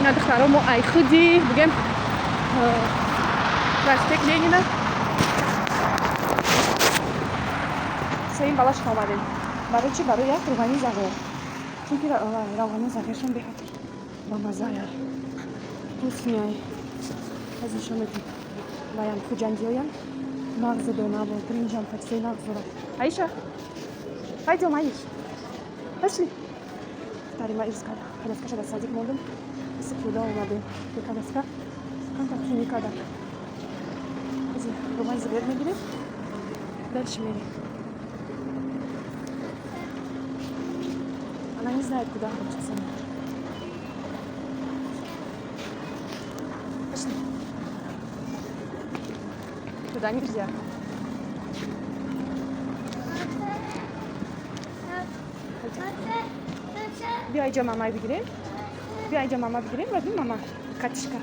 Ина, духтаро, мо айхуди бигем, проспект Ленина сеюм балашка омадем. Барои чи? Барои як рӯғани зағир, чунки равғани зағиршон беҳад бамазая, вкусный. Аз нишон медиҳем. Ваям хуҷандиёям мағзу донаву бринҷам чизои нағз дорад. Аиша, пойдем, Аиш, пошли. Духтари ма ирз карда, коляскаша дар садик мондум, иси пиёда омадем. Бе коляска камтар хунӣ кардам. Рӯғани зағир мегирем, дальше мерем. Она не знает, куда хочет сама. Пошли. Туда нельзя. Биё, айҷа мамай бигирем. Биё, айҷа мама бигирем. Возьми, мама. Катишка.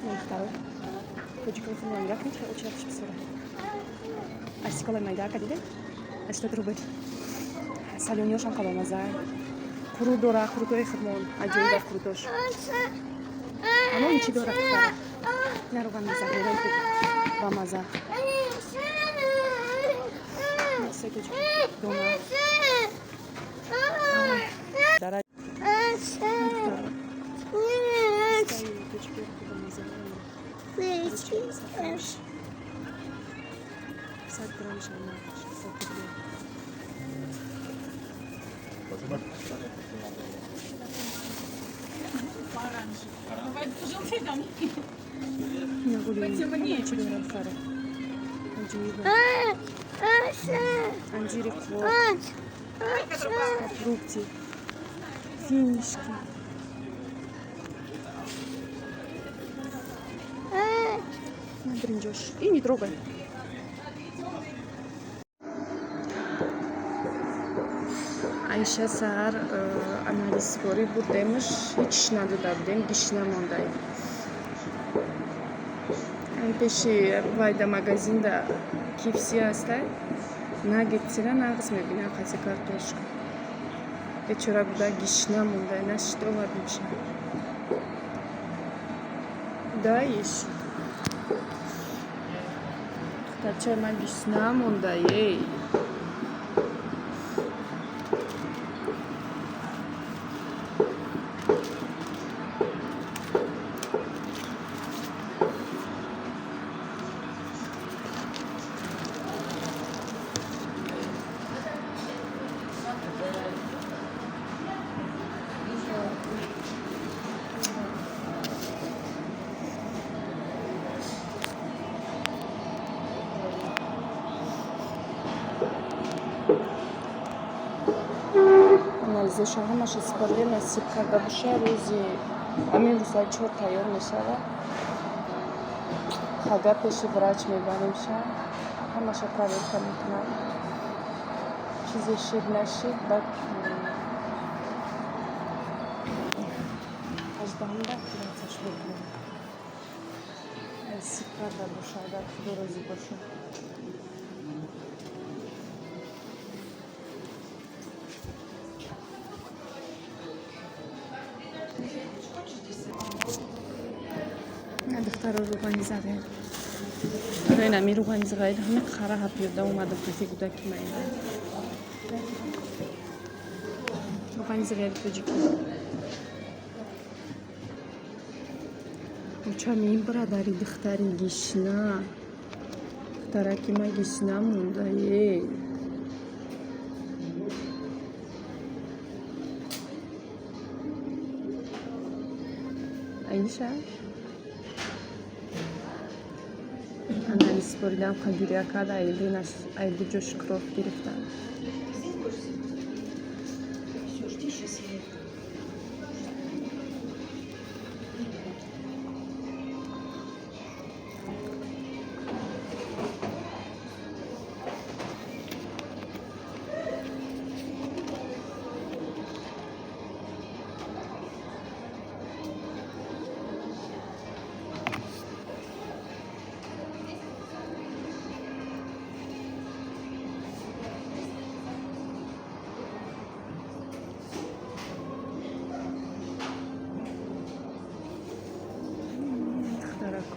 Духтаро. Тоҷикои худро нигоҳ кунед, хеле очередш бисёра. Астиколаи майдака дидем? 80 рубл. Солёниёшам кабамаза. Қурут дора, қурутҳои худмон. Аҷоиба қурутош. Аммо чӣ дора, духтара? Ина рӯғани зағираи бамаза. Се тоҷик дона. Дара. Духтара. Тоҷики бамаза. 100 грамм шама 600 рубл. Бывает пожелтеть там. Ина чӣ дора, духтара? Аҷоиба. Анҷири қоқ, фрукти, финишки. На бринҷош. И не трогай. Айша саҳар анализсупорӣ бурдемаш, ҳеч надода будем, гишна мондай. Пеши вайда магазинда KFC ҳастай, наггетсира нағз мебинам, қати картошка. Бечора буда, гишна мондай, нашид, овардимша. Да, иш. Духтарчаи ман гишна мондай, ей. Анализоша ҳамаша супорда, насиб карда боша, рӯзи ҳамин рӯзҳои чор тайёр мешавад. Пага пеши врач мебаримша, ҳамаша проверка мекунад. Чизе шид нашид, баъд 18-ҳумда оператсияш мекунем. Насиб карда боша, агар Худо розӣ бошад. На, духтаро, рӯғани зағир. Барои нами рӯғани зағир ҳамин қара пиёда омадам қати гудаки майда. Рӯғани зағири тоҷикӣ. Очам ин бародари духтари гишна. Духтараки ма гишна монда, ей. Аиша? Анализ супоридам, гиря кард, айди ҷош кровь гирифтам. Здесь будешь сидеть? Все, жди, сейчас я это.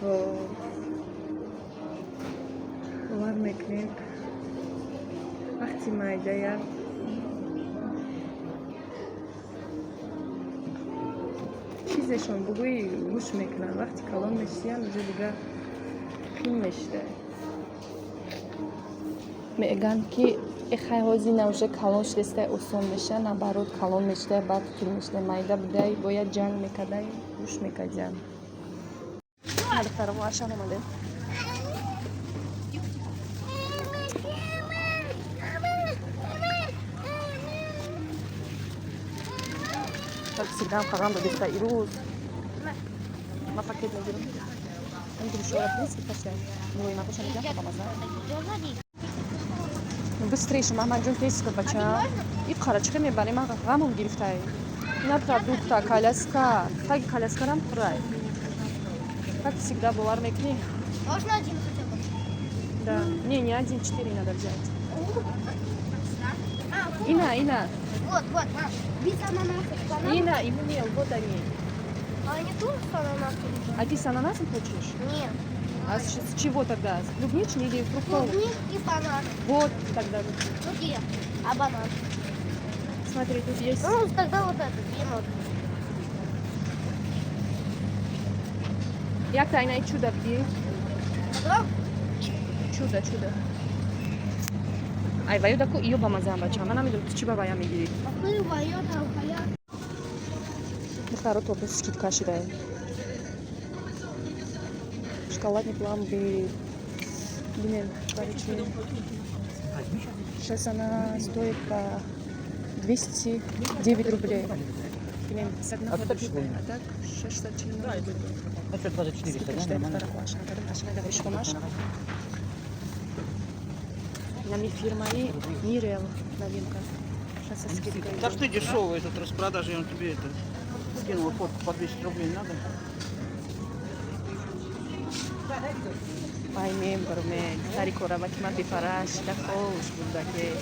Бовар мекунед, вақти майдая чизешон бугӯи, гӯш мекунанд. Вақти калон мешиям, уже дига қин мешида. Мегӯянд, ки эхай, ҳозина уже калон шудестай, осон меша. Наоборот, калон мешудай, баъд қин мешудай. Майда будай, бояд ҷанг мекардай, гӯш мекардиям. Духтаро, мо Ашан омадем. Так всегда қағам додеста ирӯз. Ма пакет мегирам. Ам душора принцип каштай. Мулоимакоша мегирам, бамаза. Быстрее, Маҳмадҷон, тез кун, бача. И қара чӣ мебарем? Ман ғамом гирифтай. Ина продукта, коляска, таги коляскарам пурай. Как всегда, бовар мекунӣ? Можно один хотя бы? Да. Не, не один, четыре надо взять. А, вот. Ина, ина. Вот, вот, на. Без ананаса. С бананом. Ина и Мумел, вот они. А они тоже с ананасом же? А ты с ананасом хочешь? Нет. А с чего тогда? С клубничный или фруктовый? Клубник и банан. Вот тогда. Ну где? А банан? Смотри, тут есть. Ну, тогда вот этот, енот. Як тайна и чудо бги. Потом? Чудо, чудо. Ай, ваю даку ию бамазам, бача. Ман намедонам, ту чӣ ба вая мегирӣ. Какую ваю там хая? Духтаро, торто скидка шидай. Шоколадный пломбир. Блин, короче, сейчас она стоит по 209 рублей. Блин, с одного до а так 664 рублей. Ну что, 24, Скидка да, шидай, нормально. духтаро, ашан кадам, ашан кадам, шкомаш. Нами фирмаи Мирел новинка. Сейчас со скидкой. Так что дешевый этот распродажа, я он тебе это скинула фотку по 200 рублей, надо? Ай, мебарме, тари кораваки ман бифараш, да хош будаке.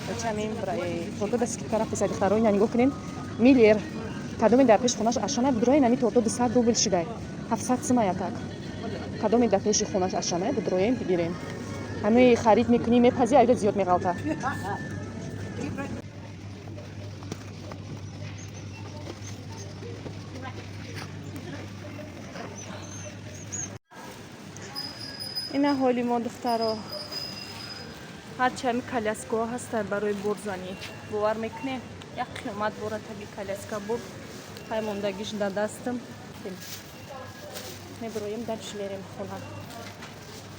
Бача мебра, торто да скидка рафтеса, духтаро, ина нигоҳ кунен. Миллер. Кадоме дар пеши хонаш Ашана будрои, нами торто 200 рубл шидай. 700 сима ятак. Кадоме дар пеши хонаш Ашана будроем, бигирем. Ҳамаи харид мекунӣ, мепазӣ, айда зиёд меғалта. Ина ҳоли мо, духтаро. Ҳарчи ҳами коляскаҳо ҳастанд барои борзанӣ. Бовар мекунем? Як қиёмат бора таги коляска бур. Ҳай, мондагиш да дастам. Мебироем, дальше мерем хона.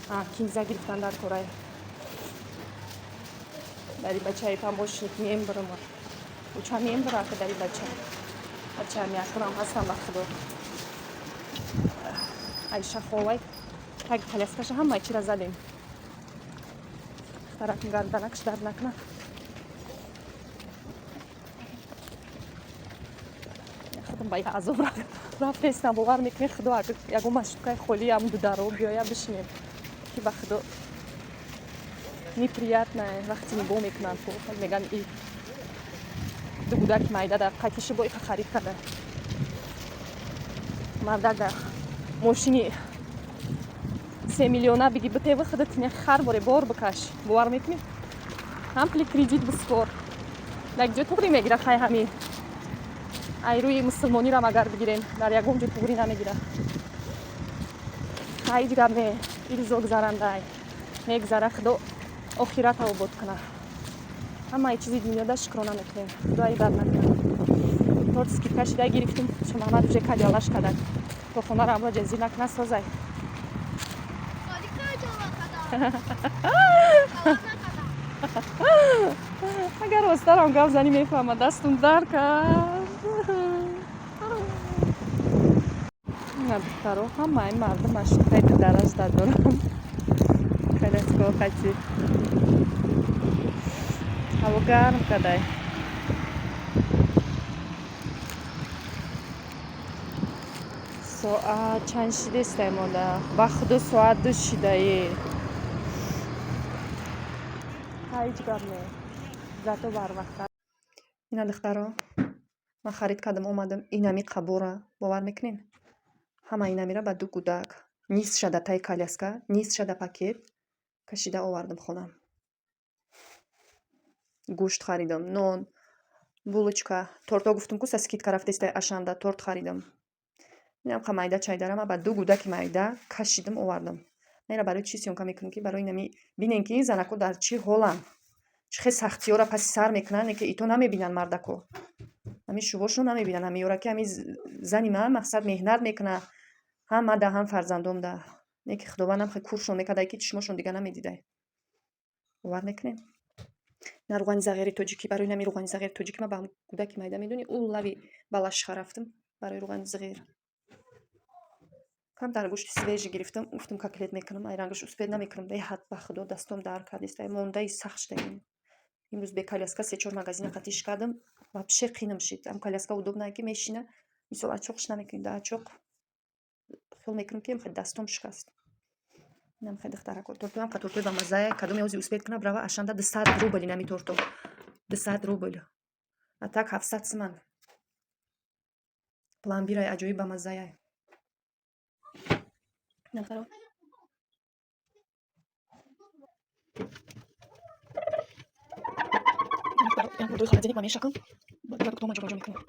А, кинза гирифтан дар корай. Дари бачаи помощник мебарам. Уча мебара, дари бача. Бача миакурам ҳастам, ба худо. Айша ховай. Таги коляскаша ҳамаи чира задем. Духтарак, гарданакш дард накунад. Худам ба як азоб рафтестам, бовар мекунед, худо, агар ягон маршруткаи холӣ ам дударо биёя, бишинем, ки ба худо неприятное, вақте нигоҳ мекунанд, мегӯянд, и ду гудаки майда дар қатиши бо иқа харид карда, мардак дар мошини 3 миллиона биги битева, худат не хар боре бор бикаш, бовар мекунӣ, ҳам пули кредит бисупор, дар ҷо туғри мегирад. Хай, ҳамин ай рӯи мусулмонирам агар бигирем, дар ягон ҷо туғрӣ намегирад. Ҳеҷ гап не, ирзо гузарандай мегузара, худо охирата обод кунад. Ҳамаи чизи дунёда шукрона мекунем, худои бад накунад. Торт скидка шида гирифтем, Шомаҳмад уже кадиалаш кардак, то хонаро амла ҷазир накунад, созай. Садика жала када. Агар остарам гап занӣ, мефаҳмад, дастум дар кард. На, духтаро, ҳамаи мардум маршруткаи дудараш дорам, коляскао қати. Ҳаво гарм кадай. Соат чанд шидестай, мода? Ба худо, соат 2 шидае. Ҳеҷ гап не, зато барвақт. Ина, духтаро, ман харид кардам, омадам. Инами қабора, бовар мекунед, ҳама инамира ба ду гудак. Нисфша да таи коляска, нисфша да пакет кашида овардам хона. Гӯшт харидам, нон, булочка, тортҳо, гуфтум ку, со скидка рафтестай Ашанда, торт харидам. Инам қа майда чайдарама ба ду гудаки майда кашидам, овардам. Мера барои чӣ съёмка мекунам, ки барои нами бинем, ки ин занако дар чӣ ҳоланд, чӣ хел сахтиёра паси сар мекунанд, ки ито намебинанд мардако. Ҳамин шувошон намебинанд ҳамиёра, ки ҳамин зани ман, мақсад, меҳнат мекунад ҳам мада, ҳам фарзандомда. Не ки Худовандам хел куршон мекардай, ки чишмошон дига намедидай. Бовар мекунем? На руғани зағири тоҷикӣ, барои нами руғани зағири тоҷикӣ ман ба гудаки майда, медонӣ, ӯ лави Балашиха рафтам барои руғани зағир. Камтар гӯшти свежий гирифтам, гуфтам, котлет мекунам, ай рангаш успеть намекунам, беҳад, ба Худо, дастом дард кардист, ай мондаи сахт шудагим. Имрӯз бе коляска се-чор магазина қатиш кардам, вообще қиным шид. Ам коляска удобная, ки мешина, мисол, ачоқш намекунӣ, да ачоқ хиёл мекунам, ки хел дастом шикаст. Инам хел, духтарако, тортоам қа тортои бамаззае, кадоме ози успеть кунад, брава Ашанда, 200 рубл инами торто. 200 рубл. А так 700 суман. Пломбирай аҷоиб бамаззаяй. Духтаро. Як бурдои холодильник ма мешакам, продуктома ҷобаҷо мекунам.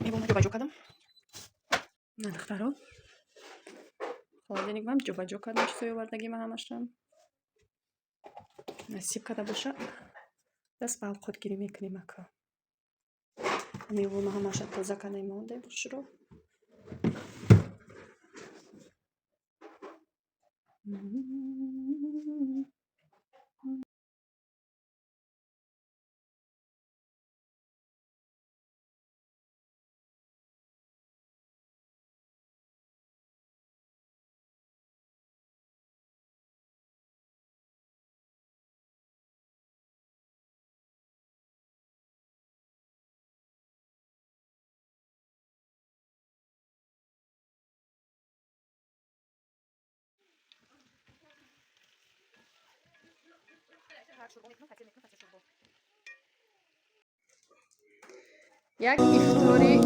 Мебома ҷобаҷо кардам. На, духтаро. Холодильник мам ҷобаҷо кардам чизҳои овардагима ҳамашам. Насиб карда боша, даст ба авқотгирӣ мекунем ака. Мевома ҳамаша тоза кардаем, мондем хушро. Як ифтори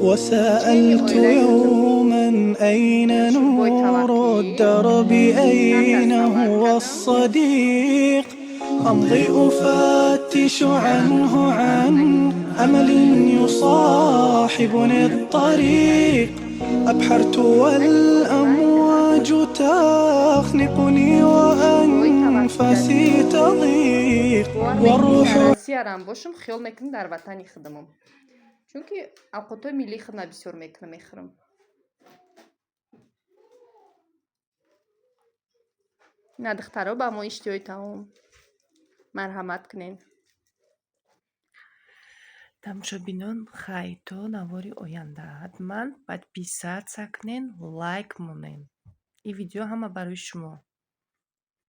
وسألت يوما أين نور الدرب، أين هو الصديق؟ أمضي أفتش عنه، عن أمل يصاحبني الطريق. أبحرت والأمواج تخنقني وأنفاسي تضيق والروح Россиярам бошам, хиёл мекунам дар ватани худамам, чунки авқотҳои миллии худна бисёр мекунам, мехӯрам. На, духтаро, ба мо иштиҳои таом марҳамат кунед. Тамошобинон, хай, то навори оянда. Ҳатман подписаться кунен, лайк монен. Ин видео ҳама барои шумо.